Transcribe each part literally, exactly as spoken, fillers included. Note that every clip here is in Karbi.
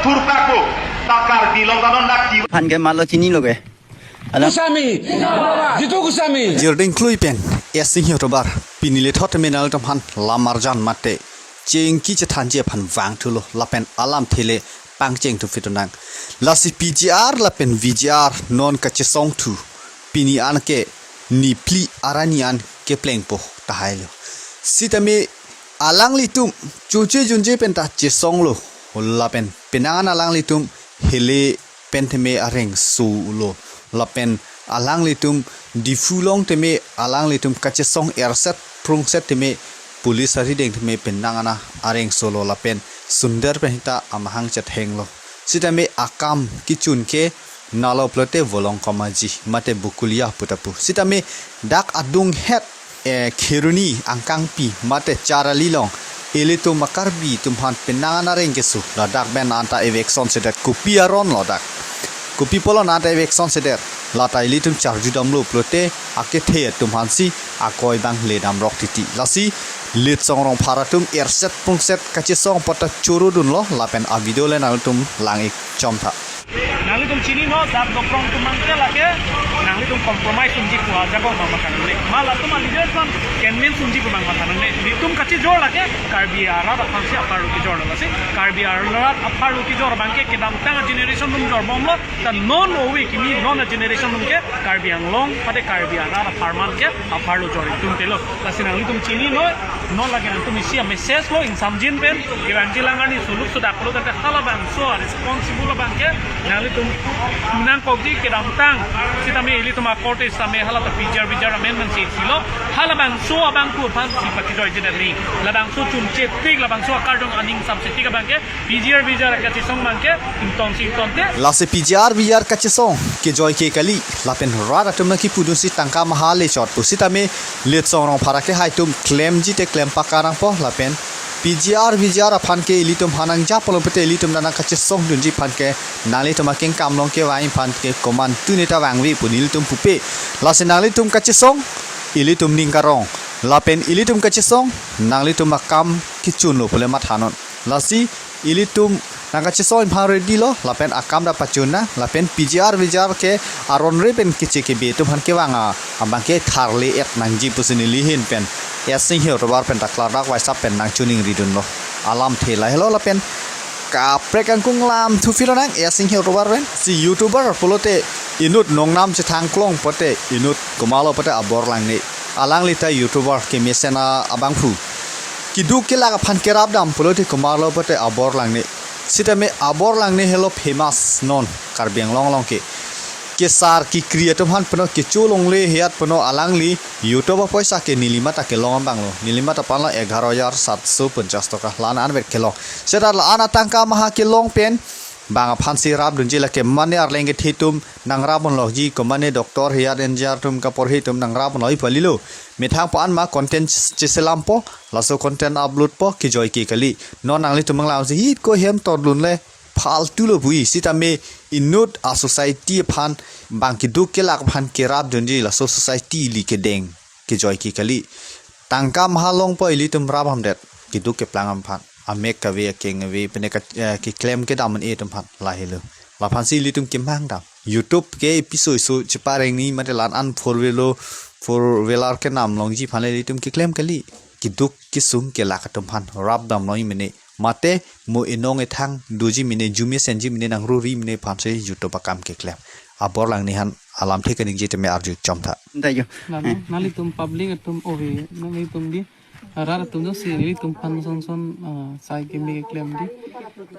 Thurpakpo, ta Karbi along kanon dak di. Aphan ke malo chinilo ke. Alam. Goswami, Jitu Goswami. Jirding klui pen, S Singh Tobar, pini le thot tame nanglitum aphan lam arjan mate chengki chethanji aphan vangthulo lapen alamthe le pangcheng thu fitonang. Lasi P G R lapen V G R non kachesong thu pini an ke niphli arni an keplengpo tahailo. Sitame alanglitum chuche junje pen ta chesonglo lapen penang an alanglitum hele pen tame areng sulo lapen alanglitum Diphu along tame alanglitum kachesong erset prungset tame police arideng tame penang an areng sulo lapen sundar pen hita amahang chethenglo. Sitame akam kechun ke nalo pulote Volongkom Aji mate Bokolia pu ta pu. Sitame dak adunghet, eh, Kheroni Angkangpi mate Charali along ilitum a-Karbi atum aphan penang an areng keso ladak pen anta eviction sedet, kopi aron lo dak, kopi pulo anta eviction sedet, lata ilitum charju damlo pulote akethe atum aphansi akoi abang le damrok titi. Lasi Litsong Rongphar atum erset prungset kachesong apot ta choro dunlo lapen a-video le nanglitum lang-ik chomtha. Nanglitum chininon, dak Dokprong atum abang ke lake nanglitum compromise unji pu ajaga abang matha nangne. Ma latum a-leader atum convince unji pu abang matha nangne. Nelitum kachejor lake Karbi arat aphansi apharlo kejor lasi. Karbi arat apharlo kejor abang ke kedamtang a-generation atum jorbomlo. Ta non ove kimi non a-generation atum ke Karbi Anglong mate Karbi arat apharman ke apharlo jor itum telo. Lasi nanglitum chininon, non lake nangtum isi a-message lo ingsamjin pen, kevangji lang arni suluk sudak lo tangte halabangso a-responsible abang ke nanglitum nangkokji kedamtang. Sitame ilitum a-court sitame hala ta P G R V G R amendment si silo. Halabangso abang ku aphansi pakijoiji dani. Labangso chunche tik, labangso akardom aning samse tik abang ke P G R V G R kachesong abang ke ingtong si ingtongte. Lasi P G R V G R kachesong kejoi ke kali lapen rat atum nangkipudunsi tangka maha le chot pusitame Litsong Rongphar akehai atum klemji te klem pakarangpo lapen P G R V G R aphan ke ilitum aphan nangjapo lo pute ilitum nang kachesong dunji aphan ke nanglitum akengkam along kevang aphan ke komantu neta vangve pu nelitum pupe. Lasi nanglitum kachesong ilitum ning karong lapen ilitum kachesong nanglitum akam kechunlo pule mathanon. Lasi ilitum nangkachesong aphan ready lo lapen akam ta pachun nang lapen P G R V G R ke aron re pen keche kebe atum aphan kevang a abang ke tharle et nangji pusi neli ahin pen S Singh Tobar pen ta klardak WhatsApp pen nangchiningri dunlo. Alamthe lahelo lapen kaprek angkung lam thu filonang S Singh Tobar pen. Si YouTuber pulote inut nongnam chethang klong pote inut komatlo pote Abor Langne. Alangli ta YouTuber kemesen abangphu. Keduk kelak aphan kerap dam pulote komatlo pote Abor Langne. Sitame Abor Langne helo famous non Karbi Anglong along ke. Kesar kekri atum aphan peno kecho longle heyat peno alangli YouTube apoisa ke neli mate kelong abang lo. Neli mate aphan lo egharo hajar satso ponchas toka la-an anvet kelong. Seta la-an atangka maha kelong pen bang aphansi rap dunji lake mane arleng kethe atum nangrap unlokji, komane doctor heyat engineer atum kaporhe atum nangrap unlokji pu kalilo. Methang po-an ma content ch-, cheselampo, laso content upload po kejoi ke kali. Non nanglitum nanglang si hit ko hem tordun le phaltulo pu-i sitame inut a-society aphan bang keduk kelak aphan kerap dunji laso society ili kedeng kejoi ke kali. Tangka maha longpo ilitum rap hamdet keduk keplang aphan. Amek kave akeng ave pene ka, eh, keklem kedam an-e atum aphan lahelo. Laphansi ilitum kemang dam. YouTube ke episode so chepareng ni mate la-an four wheeler, four wheeler kenam longji aphan le ilitum keklem kali. Keduk kesung kelak atum aphan rap dam noi mene. Mate mo inong ethang doji mene, jumi senji mene, nangruri mene aphansi YouTube akam keklem. Abor Langne aphan alamthe kaningje tame arju chomtha. Nta jo. Lalu, nanglitum public atum ove, nanglitum di, arat atum do si, nanglitum aphan son son, ah, sai keme keklem di.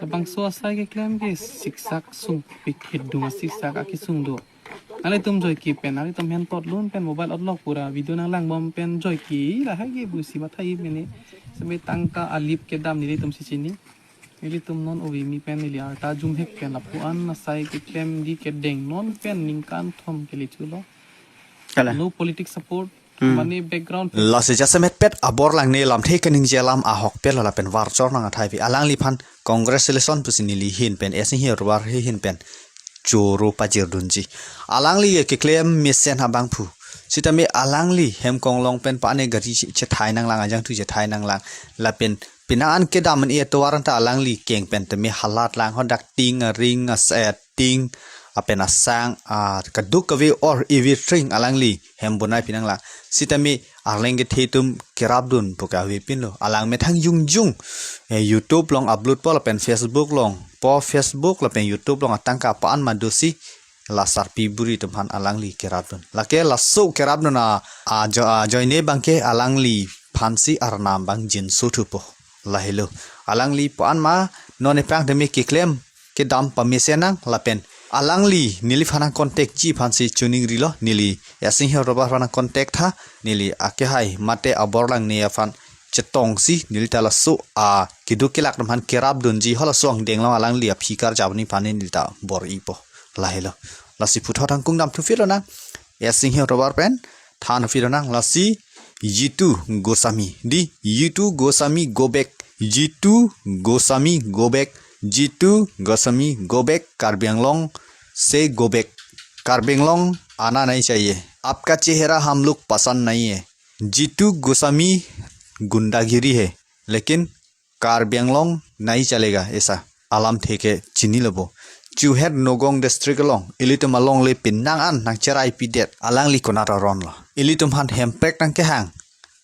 Labangso asai keklem ke siksak sungpik hidung siksak akesung do. Nanglitum joike pen, nanglitum hentot lun pen mobile otlok pura video nanglangbom pen joike lahai ke pusi mathai mene. Seme tangka alip kedam nelitum si chini. Nelitum non ove kimi pen neli arta jumhek pen lapu-an asai keklem di kedeng non pen ningkan thom kelechulo. Kala. No politics support, Hmm. Mane background pen. Lasi jasemet pet Abor Langne lamthe kaningje alam ahok pet lo lapen varchor nang athai pi alangliphan congratulation pusi neli ahin pen S Singh Tobar ahin pen choro pajir dunji. Alangli keklem mesen abangphu. Sitame alangli hem konglong pen pane gari che-, chethai nanglang, ajangthu chethai nanglang. Lapen Penang an kedam an atovar an ta alangli keng pen tame halat lang ho, dak ting aring as-, eh, ting apen asang, ah, kaduk kave or everything alangli hem bonai pinang lang. Sitame arleng kethe atum kerapdun pu ke avepinlo. Alang methang jongjong, eh, YouTube along upload po lapen Facebook along po, Facebook lapen YouTube along atangka pa-an ma dosi la sarpi buri atum aphan alangli kerapdun. Lake laso kerapdun a, a jo-, ajoine abangke alangliphansi arnam abang jinso thupo. Lahelo. Alangli pa-an ma non epang tame keklem kedam pamesen nang lapen alangli neliphan nang contact ji aphansi choningrilo, neli Esinghe Robar aphan nang contact tha, neli akehai mate abor langne aphan chetongsi neli ta laso a keduk kelak atum aphan kerapdunji halaso angdeng along alangli aphi karjap ni aphan neli ta bor-ipo. Lahelo. Lasi puthot angkung dam thuphilo nang. Esinghe Robar pen than thuphilo nang, lasi Jitu Goswami. Di, Jitu Goswami go back. Jitu Goswami go back. Jitu Goswami go back. Karbi Anglong se go back. Karbi Anglong ana nahi chahiye. आपका चेहरा हम लोग पसंद नहीं है। Jitu Goswami gundagiri hai, lekin Karbi Anglong nahi chalega, esa alamthe ke chinilo bo. Chuhet Nagaon district along ilitum alongle penang an nangcheraipidet alangli konat aron lo. Ilitum aphan hemprek nangkehang,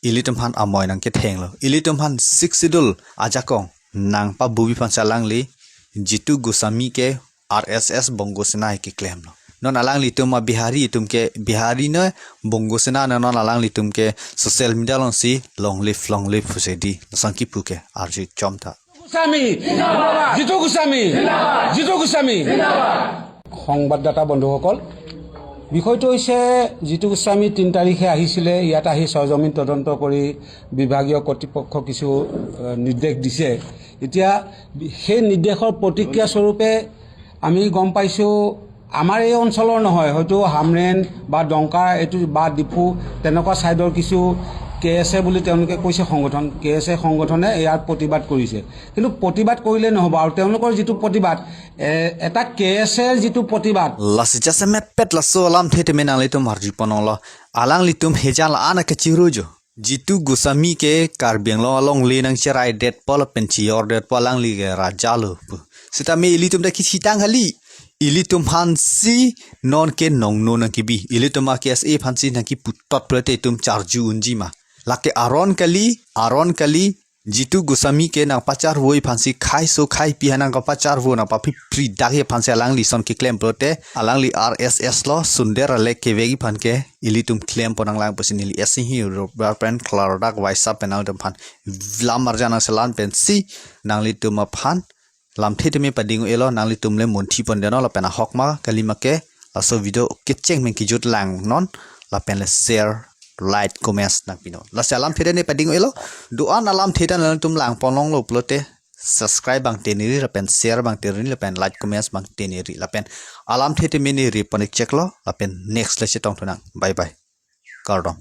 ilitum aphan amoi nangkethenglo. Ilitum aphan Sixth Schedule ajakong nangpabubi aphansi alangli Jitu Goswami ke R S S Bongo Sena hai keklemlo. Non alanglitum a Bihari atum ke, Bihari noi Bongo Sena noi, non alanglitum ke social media alongsi long live, long live pusi di lason kipu ke arju chom tha. Goswami জিতু গোস্বামী জিতু গোস্বামী সংবাদদাতা বন্ধুসকল, বিষয়টো হৈছে জিতু গোস্বামী তিনি তাৰিখে আহিছিলে, ইয়াত আহি চৰজমিন তদন্ত কৰি বিভাগীয় কৰ্তৃপক্ষ কিছু, আহ, নিৰ্দেশ দিছে। এতিয়া সেই নিৰ্দেশৰ প্ৰতিক্ৰিয়া স্বৰূপে আমি গম পাইছোঁ, আমাৰ এই অঞ্চলৰ নহয়, হয়তো হামৰেণ বা ডংকা এইটো বা ডিফু তেনেকুৱা ছাইডৰ কিছু কে এছ এ বুলি তেওঁলোকে কৈছে সংগঠন, কে এছ এ সংগঠনে ইয়াৰ প্ৰতিবাদ কৰিছে। কিন্তু প্ৰতিবাদ কৰিলে নহ'ব, আৰু তেওঁলোকৰ যিটো প্ৰতিবাদ, এ, এটা কে এছ এৰ যিটো প্ৰতিবাদ, Lasi jasemet pet laso alamthe tame nanglitum arju ponlonglo. Alanglitum hejan la-an kachirujo. Jitu Goswami ke Karbi Anglong alongle nangcheraidetpo lapen chiyordetpo, alangli ke raja lo pu. Sitame ilitum ta kithitang kali. Ilitum aphansi non ke nongno nangkebi. Ilitum a K S A aphansi nangkiputot pulote itum charju unji ma? Lake aron kali, aron kali. Jitu Goswami ke nangpacharvoi aphansi, khaiso khaipi ha nangkapacharvo, nangpaphipri dak he aphansi alangli lason keklem pulote, alangli R S S lo, sunder alek kevek aphan ke ilitum klem ponnang lang pusi neli Esinghe Robar pen klardak WhatsApp pen nangtum aphan lam arjan nangselan pensi nanglitum aphan lamthe tame pading-o-elo, nanglitum le munthi pondetnon lapen ahok ma kali ma ke laso video kecheng pen kejut langnon lapen le share, like, comments nangpinon. Lasi alamthe tame pading-o-elo, do-an alamthe ta nanglitum lang ponlonglo pulote subscribe abang teneri lapen share abang teneri lapen like, comments abang teneri lapen alamthe tame neri pon-ik cheklo lapen next le chetong thunang. Bye bye. Kardom.